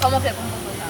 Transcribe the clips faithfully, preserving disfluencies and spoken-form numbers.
Kòman fè pou m konprann sa?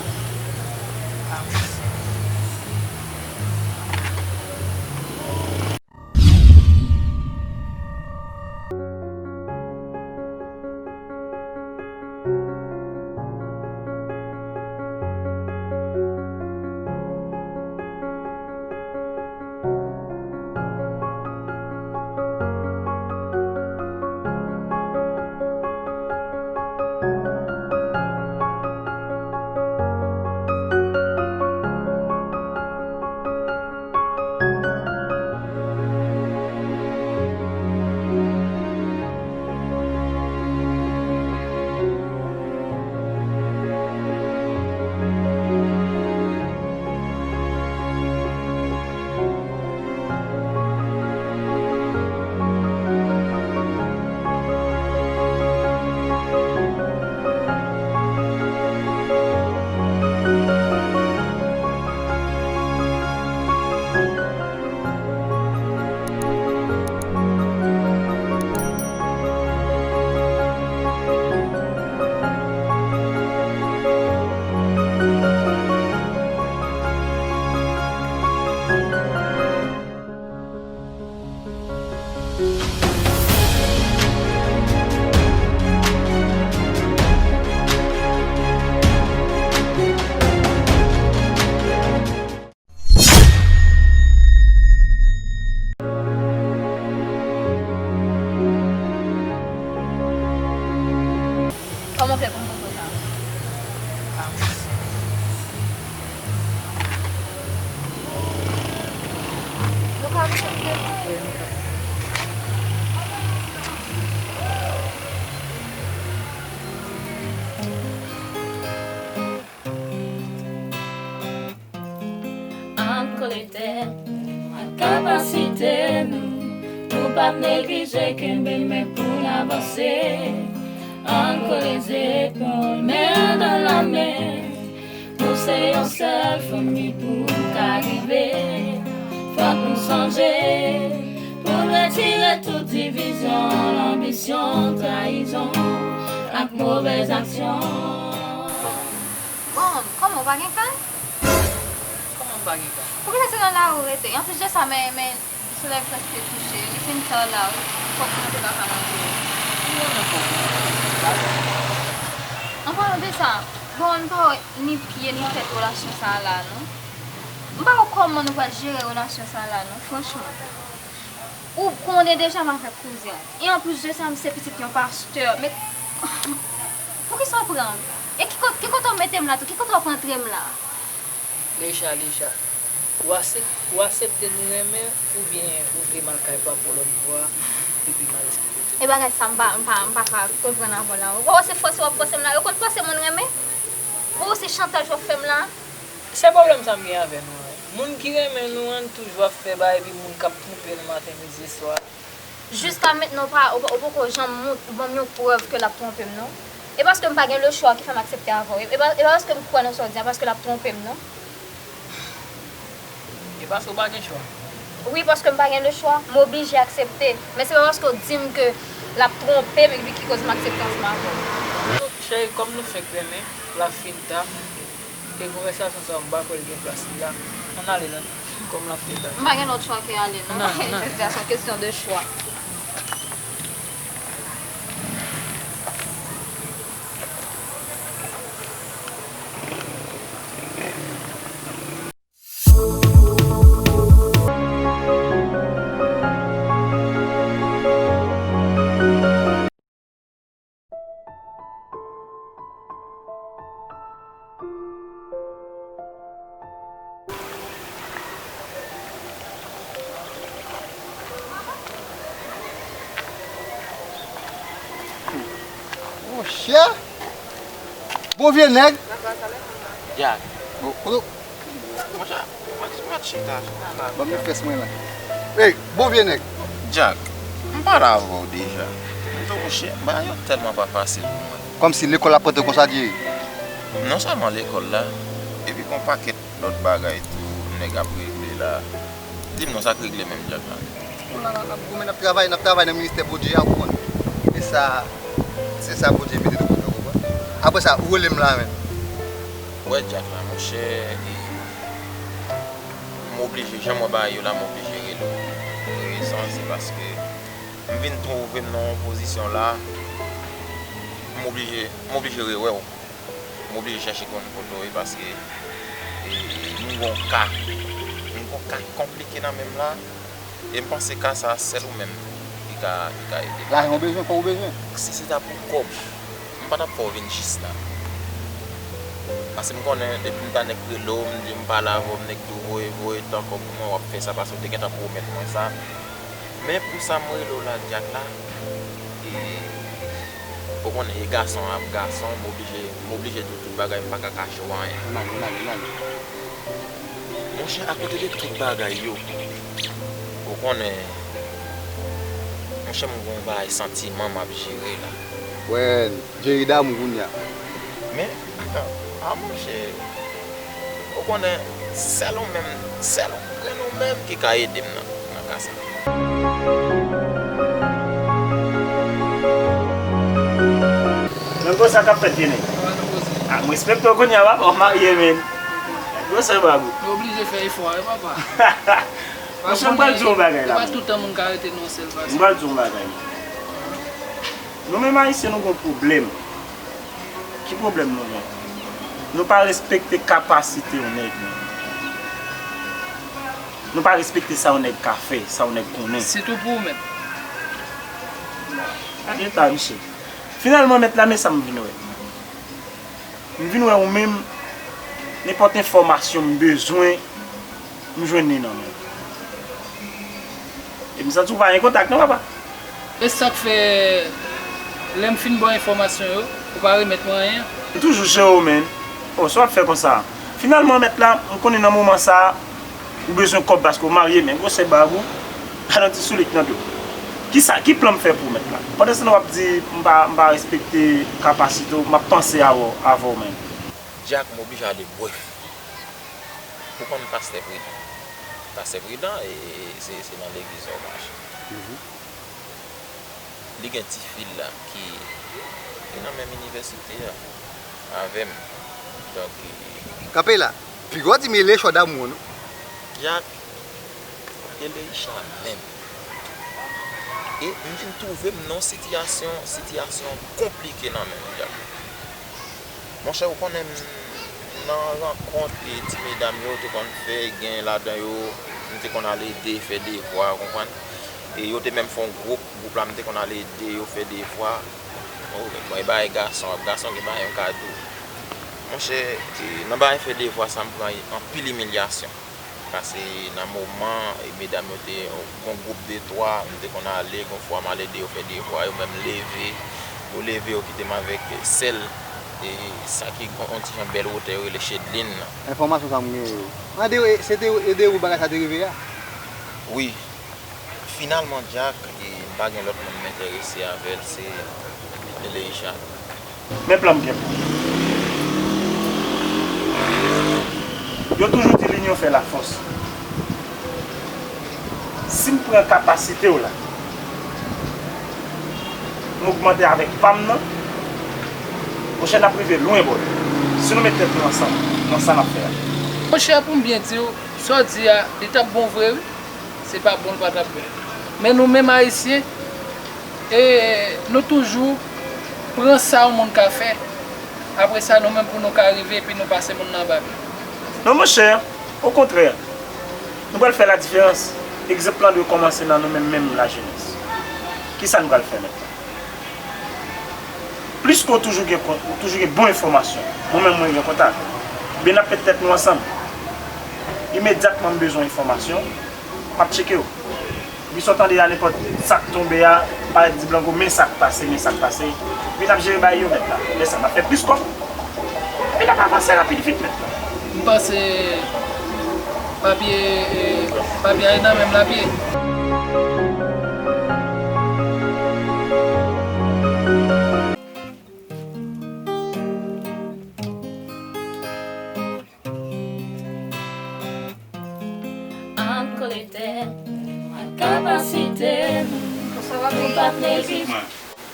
Kòman fè pou m konprann sa? Nou ka konprann ke Ann kole tèt ak kapasite nou. Nou p ap neglije kenbe men pou n avanse. Ann kole zepòl, men nan lamen. Nou se yon sèl fanmi pou n ka rive. Fòk nou sonje pou n retire tout divizyon, lanbisyon, trayizon ak movèz aksyon. Bon, kòman, ou pa gen kay? Kòman m pa gen kay? Poukisa se nan lari w rete? E anplis de sa, men, men, solèy prèske kouche. Li fin ta la, wi. Fòk mwen te pa ka manje. Ou renmen fòk mwen manje bagay. An palan de sa, bon, m pa wè ni pye ni tèt relasyon sa a la, non. M pa wè kòman nou pral jere relasyon sa a la, non, franchman. Ou konnen deja m avèk kouzen an. E anplis de sa, m se pitit yon pastè. Men, poukisa w pran m? E ki kot-, ki kote w mete m la tou? Ki kote w ap antre m la? Leja, Leja, ou asep-, ou asepte nou renmen oubyen ou vle m al kay pa pou lòt bò a epi m al esplike tout? E bagay sa m pa, m pa, m pa ka konprann avè w la. Ou wè se fòse w ap fòse m la. Ou konn fòse moun renmen? Ou wè se chantaj w ap fè m la? Se pwoblèm sa m gen avè nou an. Moun ki renmen nou an toujou ap fè bagay epi moun k ap twonpe nou maten, midi, swa. Jiska mentnan, ou pa, ou pa, ou poko janm mont-, ou ban m yon prèv ke l ap twonpe m, non. E paske m pa gen lechwa ki fè m aksepte avè w. E pa, e pa paske m kwè nan sa w di a, paske l ap twonpe m, non. E paske w pa gen chwa? Wi, paske m pa gen lechwa. M oblije aksepte. Men se pa paske w di m ke l ap twonpe m epi ki koz m aksepte ansanm avè w. Cheri, kòm nou fenk renmen, l ap fin ta. E konvèsasyon sa a, m pa kwè l gen plas li la. Ann ale, non. Kòm l ap fè ta. M pa gen lòt chwa ke ale, non. Non, non. Jodi a se yon kesyon de chwa. Monchè! Bon vye nèg! Dyak. Bon, kote Monchè, mwen, mwen chita. Ban m fès mwen la. Ey, bon vye nèg. Dyak, m pale avè w deja. M di w, monchè, bagay yo tèlman pa fasil pou mwen. Kòmsi lekòl la pote konsa, Dye. Non sèlman lekòl la, epi gon pakèt lòt bagay tou nèg ap regle la. Di m non, sa k regle menm, Dyak la? Ou la, n ap goumen, n ap travay, n ap travay nan ministè Bondye a, ou konprann. E sa, se sa Bondye mete nou pou fè, ou konprann. Apre sa, ou rele m la menm. Wè Dyak la, monchè, e, m oblije, jan m wè bagay yo la, m oblije rele w. Rezon, se paske m vin twouve m nan yon pozisyon la, m oblije, m oblije rewè w. M oblije chèche konn kote w ye paske, e, m gen yon ka, m gen yon ka konplike nan men m la. E m panse ka sa a sèl ou menm ki ka, ki ka ede m. Lajan w bezwen, kòb ou bezwen. Si se ta pou kòb, m pa t ap fè w vin jis la. Paske m konnen depi m ta nèk rele w, m di m pale avè w, m nèk di w voye, voye tan kòb pou mwen, w ap fè sa paske w te gentan pwomèt mwen sa. Men pou sa m rele w la, Dyak la, e, ou konnen, e gason ap gason, m oblije, m oblije di w tout bagay, m pa ka kache w anyen. Monchè, akote de tout bagay yo, ou konnen, monchè, m gen yon bagay santiman m ap jere la. Wè, jere damou kounye a. Men, a monchè, ou konnen, sèl ou menm, sèl ou grenn ou menm ki ka ede m nan, nan ka sa. Men gwo sa k ap fèt, vye nèg? A, m respekte w kounye a, papa, w marye, men. Gwo sa, babou. Nou oblije fè efò, wi, papa. Monchè, m pral di w yon bagay la. E pa tout tan moun ka rete nan yon sèl fason. M pral di w yon bagay. Nou menm Ayisyen, nou gen yon pwoblèm. Ki pwoblèm nou gen? Nou pa respekte kapasite yon nèg, men. Nou pa respekte sa yon nèg ka fè, sa yon nèg konnen. Sitou pou ou menm. Gade ta, mesye. Finalman, mèt la, men sa m vin wè. M vin wè ou menm, nenpòt enfòmasyon m bezwen, m jwenn li nan men w. E m santi w pa gen kontak non, papa. E sa k fè, lè m fin ba w enfòmasyon yo, ou pa remèt mwen anyen? M toujou jere w, men. O, sa w ap fè konsa? Finalman, mèt la, m konnen nan moman sa a, ou bezwen kòb paske w marye, men gwosè bag ou, al yon ti souli k nan do. Kisa, ki plan m fè pou w, mèt la? Pandan se tan w ap di m pa, m pa respekte kapasite w, m ap panse avè w, avè w menm. Dyak, m oblije ale bwè. Ou konn pastè Pridan. Pastè Pridan, e, e, se, se nan legliz la w mache. Li gen ti fi l la ki, ki nan menm inivèsite a avè m. Donk, e, kanpe la. Piga w di m Eleicha damou an, non? Dyak, Eleicha menm. E m vin twouve m nan yon sitiyasyon, sitiyasyon konplike nan men w, Dyak. Monchè, ou konnen m nan rankont e ti medam yo te konn fè, gen ladan yo, m te konn al ede fè devwa, ou konprann? E yo te menm fè yon gwoup, gwoup la m te konn al ede yo fè devwa. Bon, e bagay gason ap gason, gen bagay m ka di w. Monchè, e, nan bagay fè devwa sa, m pran anpil imilyasyon. Paske nan moman, e, medam yo te, yon gwoup de twa, m te konn ale, gon fwa m al ede yo fè devwa yo, men m leve, yo leve, yo kite m avèk sèl, e, sa ki gon, yon ti jan bèl wotè, yo rele Chedlin nan. Enfòmasyon sa m genyen yo. An de, e, se te ede ou bagay sa te rive a? Wi. Finalman, Dyak, e, m pa gen lòt moun m enterese avè l, se Eleicha. Men plan m gen pou ou. Yo toujou di linyon fè lafòs. Si m pran kapasite w la, m ogmante avèk pa m nan, monchè, n ap rive lwen bòy. Si nou met tèt nou ansanm nan sa n ap fè a. Monchè, pou m byen di w, sa w di a, li t ap bon vre, wi. Se pa bon, l pa t ap bon. Men nou menm Ayisyen, e, nou toujou pran sa yon moun ka fè. Apre sa, nou menm pou nou ka rive, epi nou pase moun nan anba pye. Non, monchè, okontrè, nou pral fè ladiferans. Egzanp lan dwe kòmanse nan nou menm, menm lajenès. Kisa nou pral fè mentnan? Pliske w toujou gen kon-, ou toujou gen bon enfòmasyon, mwen menm mwen gen kontak, ebyen n ap met tèt nou ansanm. Imedyatman m bezwen enfòmasyon, m ap tcheke w. Epi sa w tande a, nenpòt sa k tonbe a, parèt di Blanco, men sa k pase, men sa k pase. Epi n ap jere bagay yo mèt la. Lè sa, n ap fè plis kòb. Epi n ap avanse rapid vit mèt la. M panse papye, e, papye a nan menm lapye. Ann kole tèt ak kapasite n pou pa pèdi.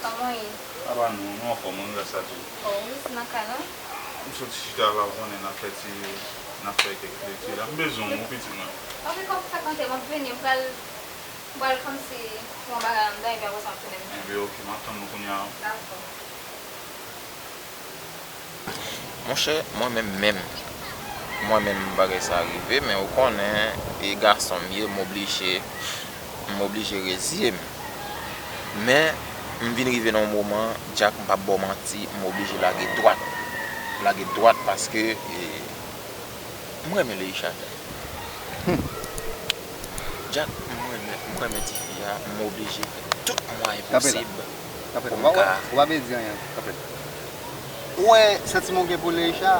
Kòman w ye? Sa va, nou, nou anfòm, nou lè sa tou. O wi, se nan kay la. M sot chita la, ou konnen n ap fè ti, n ap fè kèk lekti la. M bezwen w wi pitit mwen. Ok, kòm sa konte, m ap vini, m pral, m pral kòmsi fè yon bagay anndan, epi apre sa m ap tounen. Enben, ok, m ap tann ou kounye a. Dakò. Monchè, mwen menm menm, mwen menm bagay sa rive, men ou konnen, e gason m ye, m oblije, m oblije reziye m. Men, m vin rive nan yon moman, Jack, m p ap ba w manti, m oblije lage dwat. Lage dwat paske e, m renmen Leisha, Jack. Jack, m renmen, m renmen tifi a, m oblije fè tout mwayen posib pou m ka. Ou pa vle di anyen. Ou wè santiman w gen pou Leisha?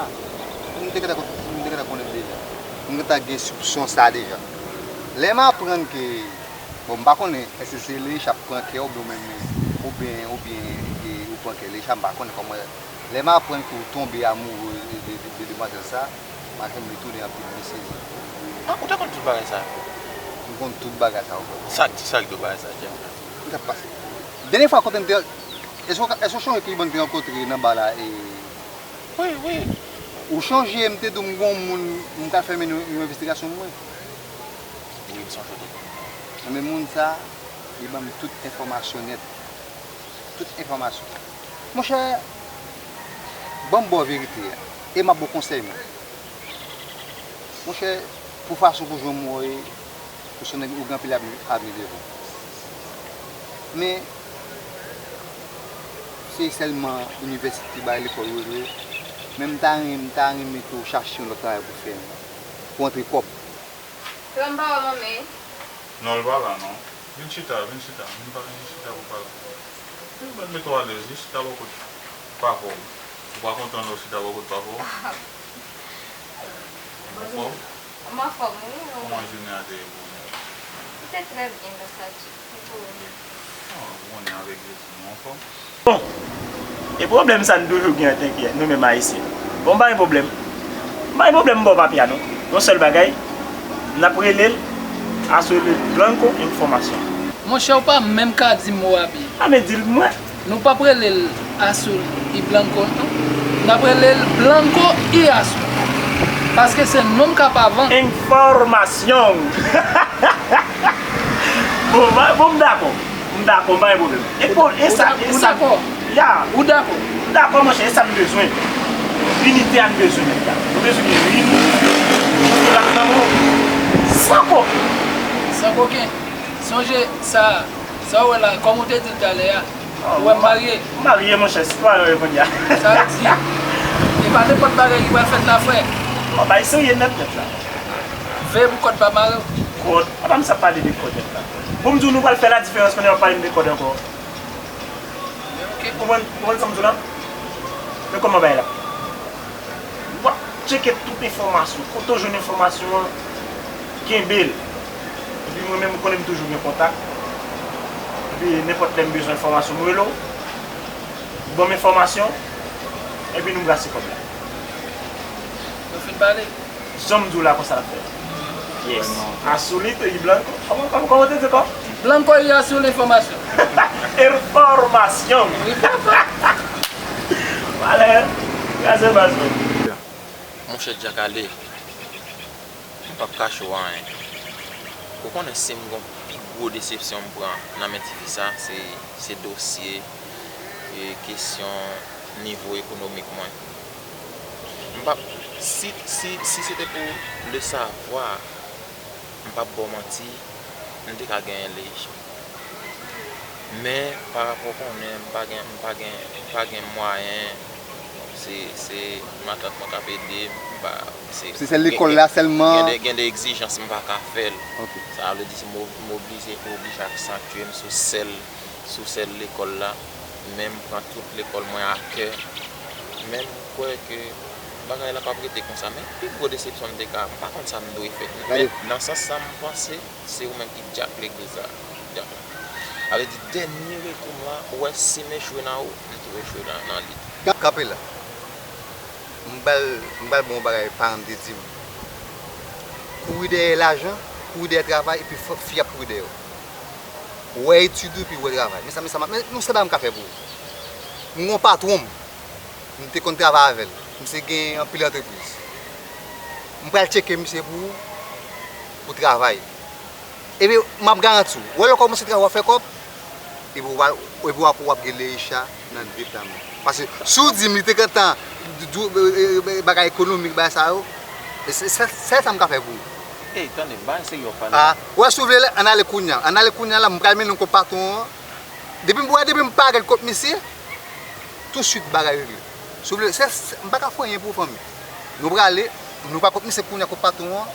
M te gentan konnen deja. M gentan gen soupsyon sa deja. Lè m aprann ke, bon, m pa konnen èske se Leisha k pran kè w oubyen ou menm, oubyen, oubyen ou pran kè Leisha, m pa konnen kòman. Lè m aprann ke w tonbe amoure de demwazèl sa, m akenbe tounen anpil, m sezi. Ah, ou te konn tout bagay sa yo? M konn tout bagay sa yo, frè m. Sa k, sa k di w bagay sa, Jack? Sa k pase? Dènye fwa kote m te Èske w ka, èske w chonje ki moun te rankontre nan ba la e. Wi, wi. Ou chonje m te di w m gon moun m ka fè mennen yon envestigasyon pou mwen? Wi, m sonje w te di m sa. Enben moun sa, li ban m tout enfòmasyon nèt. Tout enfòmasyon. Monchè, ban m ba w verite a. E m ap ba w konsèy mwen. Monchè, pou fason pou jan m wè w ye, ou se yon nèg ou gen anpil avni devan w. Men, se sèlman inivèsite ki bay lekòl ou vre. Men m ta renmen, m ta renmen ke w chache yon lòt travay pou fè, pou antre kòb. Frè m pa wè manmi. Non, l pa la non. Vin chita, vin chita. Vin pa vin chita pou pale. Vin ban mete w alèz, vin chita bò kot papa w. Ou pa kontan lè w chita bò kot papa w? Ou anfòm? M anfòm wi, ou menm? Kòman jounen an te ye pou ou menm? Li te trè byen, Mesaj. E pou ou? Bon, ou konnen avèk Jezi nou anfòm. Bon, e pwoblèm sa n toujou gen ant nou menm Ayisyen. Bon, m pa gen pwoblèm. M pa gen pwoblèm m ba w papye a non. Yon sèl bagay, n ap rele l Asolit Blanco Information. Monchè, ou pa menm ka di mo a byen. A men di l pou mwen. Nou p ap rele l Azul y Blanco non. N ap rele l Blanco y Azul. Paske se non m k ap avan. Enfòmasyon. Bon, bon, m dakò. M dakò, m pa gen pwoblèm. E bon, e sa, e sa. Ou dakò? Ya. Ou dakò? M dakò, monchè, e sa n bezwen. Inite a n bezwen, nèg la. Nou bezwen gen youn. Pou n ap nan men w. San koken. San koken. Sonje sa, sa w wè la, kòm ou te di l talè a, ou wè m marye. M marye, monchè, sitwayen w ye kounye a. Sa vle di, e pa nenpòt bagay ki pral fèt la, frè. Yon bagay serye nèt, nèt la. Veye pou kòd pa mare w. Kòd? Apa m sa pale de kòd nèt la? Bon, m di w, nou pral fè ladiferans kounye a, w ap pale m de kòd ankò. Ou konprann, ou konprann sa m di w la? Men kòman bagay la? W ap tcheke tout enfòmasyon. Kote w jwenn enfòmasyon an, kenbe l. Epi mwen menm, ou konnen m toujou gen kontak. Epi nenpòt lè m bezwen enfòmasyon, m rele w. Ou ban m enfòmasyon. Epi nou brase kòb la. Nou fin pale? Jan m di w la konsa l ap fèt. Yes. Azulito y Blanco. Kòman, kòman, kòman w te di ankò? Blanco y Azul Information. Enfòmasyon. Wi papa. Valè. Kraze baz mwen. Monchè Dyak ale. M p ap kache w anyen. Ou konnen si m gon pi gwo desepsyon m pran nan men tifi sa, se, se dosye, e kesyon nivo ekonomik mwen. M p ap, si, si, si se te pou le savwa, m p ap ba w manti, m te ka genyen Leisha. Men, pa rapò konnen, m pa gen, m pa gen, m pa gen mwayen, se, se matant mwen k ap ede m, m pa, se. Se sèl lekòl la sèlman. Gen de, gen de egzijans m pa ka fè l. Sa vle di, m, m oblije, m oblije aksantye m sou sèl, sou sèl lekòl la. Men m pran tout lekòl mwen a kè. Men m kwè ke bagay la p ap rete konsa. Men pi gwo desepsyon m te ka, m pa konn sa m dwe fè. Men nan sans sa m panse, se ou menm ki dyak legliz la. Dyak la. Sa vle di dènye rekou m la, ou wè si m echwe nan ou, m tou echwe nan, nan li. Kanpe la. M pral, m pral ba w yon bagay paran m te di m. Kouri dèyè lajan, kouri dèyè travay, epi fè fi ap kouri dèyè w. Wè etid ou epi wè travay. Men sa, men sa, men yon sèl bagay m ka fè pou ou. M gon patwon m, m te konn travay avè l. Misye gen anpil antrepriz. M pral tcheke misye pou, pou travay. Epi, m ap garanti w, wè lè w kòmanse travay, w ap fè kòb, epi w ap, epi w ap, w ap gen Leisha nan de pla men w. Paske si w di m li te gentan di, di, e, e, e, bagay ekonomik, bagay sa yo, e se, se, sèl sa m ka fè pou ou. Ey, tande, m pa serye w ap pale. Ah, wè, si w vle, ann ale kounye a. Ann ale kounye a la, m pral mennen w kot patwon an. Depi m, wè, depi m parèt kot misye, tousuit bagay regle. Si w vle, se, se, m pa ka fè anyen pou ou, fanmi. Nou prale, nou pral kot misye kounye a, kot patwon an,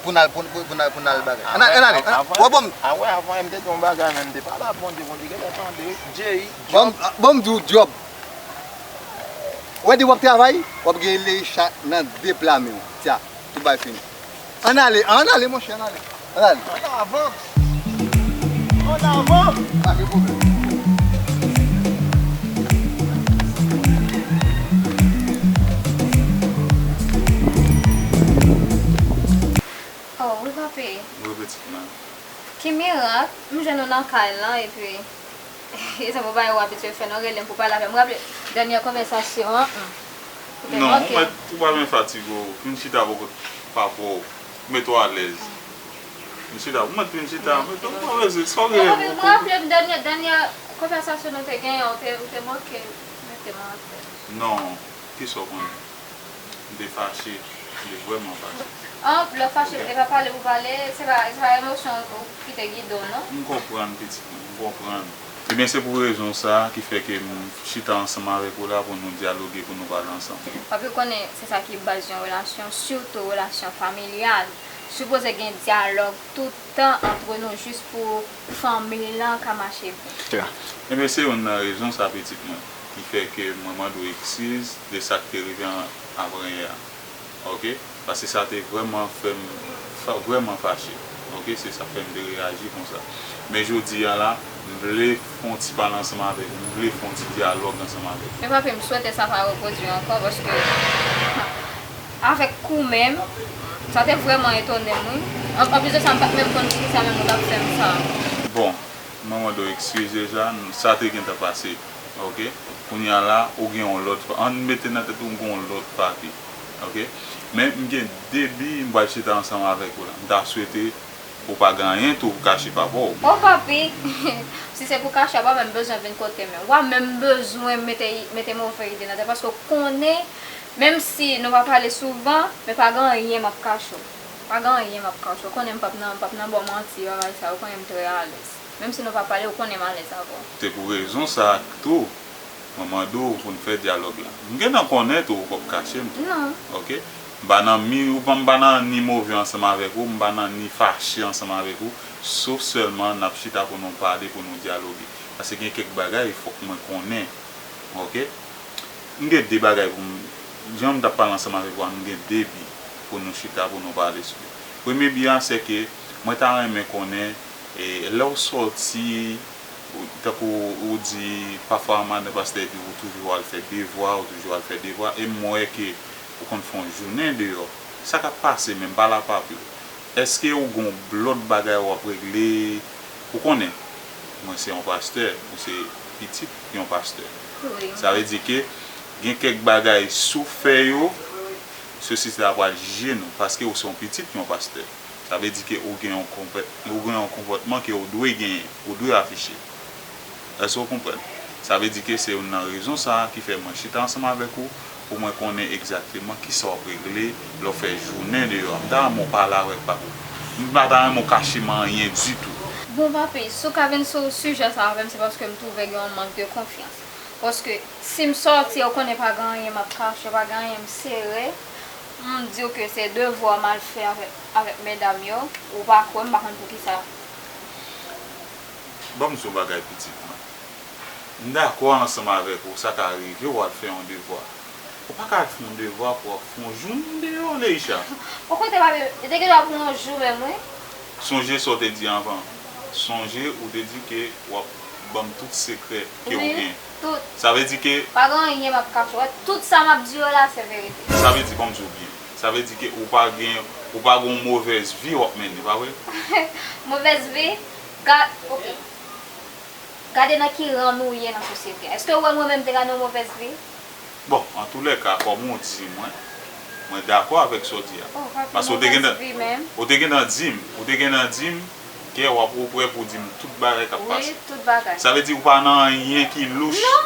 pou n al, pou, pou, pou n al, pou n al bagay. Ann ale, ann ale, ann ale. Wè, bon. A wè, avan m te di yon bagay, men m te pale ak Bondye, Bondye gentan tande. Jay, bon, bon, m di w, djòb. Wè, depi w ap travay, w ap gen Leisha nan de pla men w. Tya, tout bagay fini. Ann ale, ann ale, monchè, ann ale. Ann ale. Ann avan. Ann avan. Pa gen pwoblèm. Oh, wi, papi. Wi, pitit mwen. Ki mirak, m jwenn ou nan kay lan, epi e sa pou bagay ou abitye fè, non, rele m pou pale avè m. M raple dènyè konvèsasyon an, hmm. Ou te manke. Non, ou mèt, ou pa bezwen fatige w. Vin chita bò kot papa w. Mete w alèz. Vin chita, ou mèt vin chita. Mete w alèz, sa w genyen. Epi, m raple m dènyè, dènyè konvèsasyon nou te genyen, ou te, ou te manke mete m atè. Non, kisa w konnen? M te fache, m te vrèman fache. An, lè w fache, e pa pale pou pale, se pa, se pa emosyon ou ki te gide w, non? M konprann, pitit mwen, m konprann. Ebyen, se pou rezon sa a ki fè ke m chita ansanm avèk ou la pou nou dyaloge, pou nou pale ansanm. Papi, ou konnen, se sa ki baz yon relasyon, sitou relasyon familyal. Sipoze gen dyalòg tout tan ant nou jis pou fanmi lan ka mache byen. Ebyen, se youn nan rezon sa, pitit mwen, ki fè ke mwen mande w eskiz de sa k te rive an, avan yè a. Oke? Paske sa te vrèman fè m fa-, vrèman fache. Oke? Se sa k fè m te reyaji konsa. Men jodi a la, m vle fè yon ti pale ansanm avèk ou, m vle fè yon ti dyalòg ansanm avèk ou. Men papi, m swete sa pa repwodui ankò, paske avèk ou menm, sa te vrèman etone m, wi. An, anplis de sa, m pa t menm konn si sa menm ou t ap fè m sa. Bon, mwen mande w eskiz deja, n-, sa te gentan pase, oke? Kounye a la, ou gen yon lòt pa-, ann mete nan tèt ou, ou gen yon lòt papi, oke? Men m gen de bi, m pral chita ansanm avèk ou la. M ta swete ou pa gen anyen tou pou kache papa w. O papi, si se pou kache, w pa menm bezwen vin kote m. W pa menm bezwen mete, mete move ide nan tèt, paske w konnen, menm si nou pa pale souvan, men pa gen anyen m ap kache w. Pa gen anyen m ap kache w. Ou konnen m p ap nan, m p ap nan ba w manti, bagay sa, ou konnen m trè alèz. Menm si nou pa pale, ou konnen m alèz avè w. Se pou rezon sa a tou, mwen mande w pou n fè dyalòg la. M gentan konnen tou ou p ap kache m. Non. Oke? M pa nan mi, ou pa, m pa nan ni move ansanm avèk ou, m pa nan ni fache ansanm avèk ou, sof sèlman n ap chita pou nou pale, pou nou dyaloge. Paske gen kèk bagay fòk mwen konnen. Oke? M gen de bagay pou m, jan m t ap pale ansanm avèk ou a, m gen de bi pou nou chita, pou nou pale sou li. Premye bi a, se ke mwen ta renmen konnen, e, lè w sòti, ou, tankou ou di, pafwa madan pastè di w toujou al fè devwa, ou toujou al fè devwa, e m wè ke ou konn fè yon jounen deyò. Sa k ap pase menm, pale ak papi w. Èske ou gen yon lòt bagay w ap regle? Ou konnen, mwen se yon pastè, ou se pitit yon pastè. Wi. Sa vle di ke gen kèk bagay, si w fè yo, sosyete a pral jije nou, paske ou se yon pitit yon pastè. Sa vle di ke ou gen yon konpè-, ou gen yon konpòtman ke ou dwe genyen, ou dwe afiche. Èske w konprann? Sa vle di ke se youn nan rezon sa a ki fè mwen chita ansanm avèk ou, pou mwen konnen egzakteman kisa w ap regle lè w fè jounen deyò a. M ta renmen w pale avèk papa w. M pa ta renmen w kache m anyen ditou. Bon, papi, si w ka vin sou sijè sa a avè m, se paske m twouve gen yon mank de konfyans. Paske si m sòti, ou konnen pa gen anyen m ap kache, pa gen anyen m sere, m di w ke se devwa m al fè avèk, avèk medam yo, ou pa kwè m, m pa konn poukisa. Ban m di w yon bagay, pitit mwen. M dakò ansanm avèk ou, sa ka rive w al fè yon devwa. Ou pa ka al fè yon devwa pou w ap fè yon jounen deyò, Leisha. Okontrè, papi, li te gentan pran yon jou menm, wi. Sonje sa w te di anvan. Sonje ou te di ke w ap ban m tout sekrè ke w gen. Wi, tout. Sa vle di ke pa gen anyen m ap kache w. Tout sa m ap di yo la, se verite. Sa vle di, ban m di w byen. Sa vle di ke ou pa gen, ou pa gen yon movèz vi w ap mennen, pa vre? Movèz vi? Ga-, oke. Gade nan ki ran nou ye nan sosyete a. Èske ou wè mwen menm te ka nan yon movèz vi? Bon, antoulèka, kòm ou di mwen, mwen dakò avèk sa w di a. Oh, papi, paske ou te gentan, ou te gentan di m, ou te gentan di m ke w ap, ou prè pou di m tout bagay k ap pase. Wi, tout bagay. Sa vle di ou pa nan anyen ki louch? Non,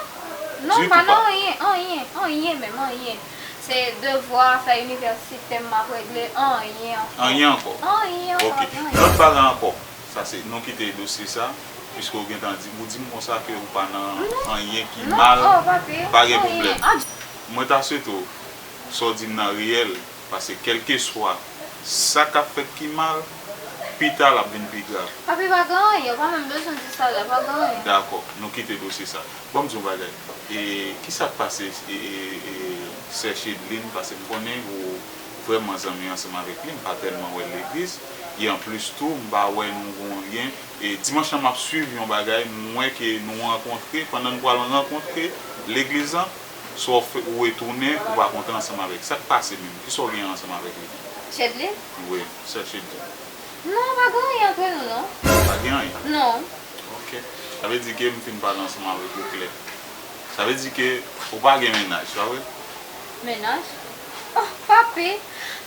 non, pa nan anyen, anyen, anyen menm, anyen. Se devwa, afè inivèsite m ap regle, anyen ankò. Anyen ankò? Anyen ankò, anyen. Ok. Lòt bagay ankò. Sa se, nou kite dosye sa, piske ou gentan di, ou di m konsa ke ou pa nan anyen ki mal, pa gen pwoblèm. Mwen ta swete w, sa w di m nan reyèl, paske kèlkeswa sa k ap fèt ki mal, pita l ap vin pi grav. Papi, pa gen anyen, ou pa menm bezwen di sa la, pa gen anyen. Dakò, nou kite dosye sa. Ban m di w yon bagay. E, kisa k pase, e, e, e, sè Chedlin, paske m konnen ou vrèman zanmi ansanm avèk li, m pa tèlman wè l legliz. E anplis tou, m pa wè nou gon lyen. E dimanch lan m ap swiv yon bagay, m wè ke nou rankontre, pandan n pral rankontre legliz lan, sa w fè, ou retounen, ou pa kontan ansanm avèk. Sa k pase menm? Kisa w gen ansanm avèk li? Chedlin? Wi, sè Chedlin. Non, pa gen anyen antre nou, non. Pa gen anyen? Non. Ok. Sa vle di ke m fin pale ansanm avèk ou klè. Sa vle di ke ou pa gen mennaj, pa vre? Mennaj? Oh, papi!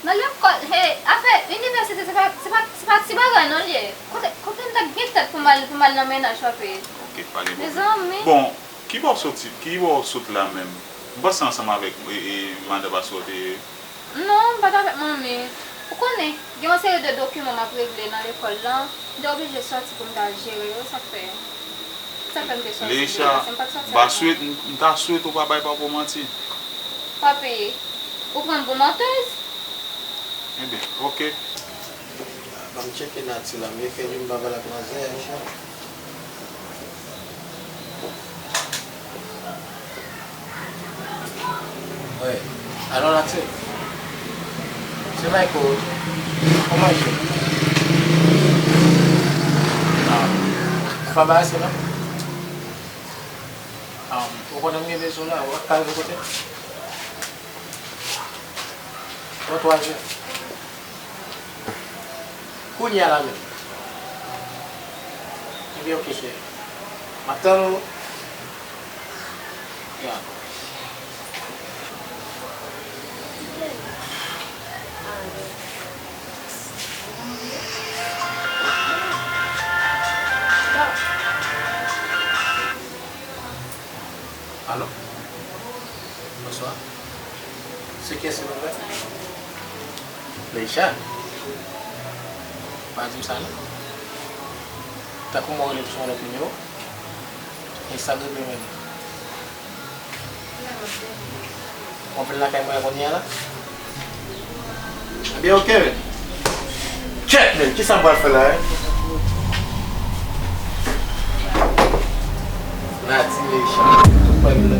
Nan lekòl, hey, afè inivèsite, se pa, se pa, se pa ti bagay non l ye. Kote, kote m t ap gen tèt pou m al, pou m al nan mennaj, papi? Ok, pa gen pwoblèm. Mezanmi. Bon, kibò w soti, kibò w sot la menm? M panse ansanm avèk, e, e, madan pastè w te ye. Non, m pa t avèk manmi. Ou konnen, gen yon seri de dokiman m ap regle nan lekòl lan. M te oblije sòti pou m ta jere yo, sa k fè, sa k fè m te sòti jere, si m pa t sòti avèk manmi. Leisha, m ta swete, m ta swete w pa bay papa w manti. Papi, ou pran m pou mantèz? Ebyen, ok. Ban m tcheke Nati la, m gen kè di m pa pale ak manzè, Leisha. Wi. Alò, Nati, se Michael wi. Kòman w ye? Ah, ou pa anbarase non. Ah, ou konnen m gen bezwen w la, ou pa ka rive kote m? Bon, twa zè. Kounye a la menm. Ebyen, ok, cheri. M ap tann ou. Ya. Alo? Bonswa. Se kiyès, silvouplè? Leisha? Pa di m sa non. Tankou m wè w rele m sou yon lòt nimewo. E sa k rive menm? W ap vin lakay mwen kounye a la? Ebyen, ok, men. Kèt, men, kisa m pral fè la, en? Nati, Leisha, tout bagay la.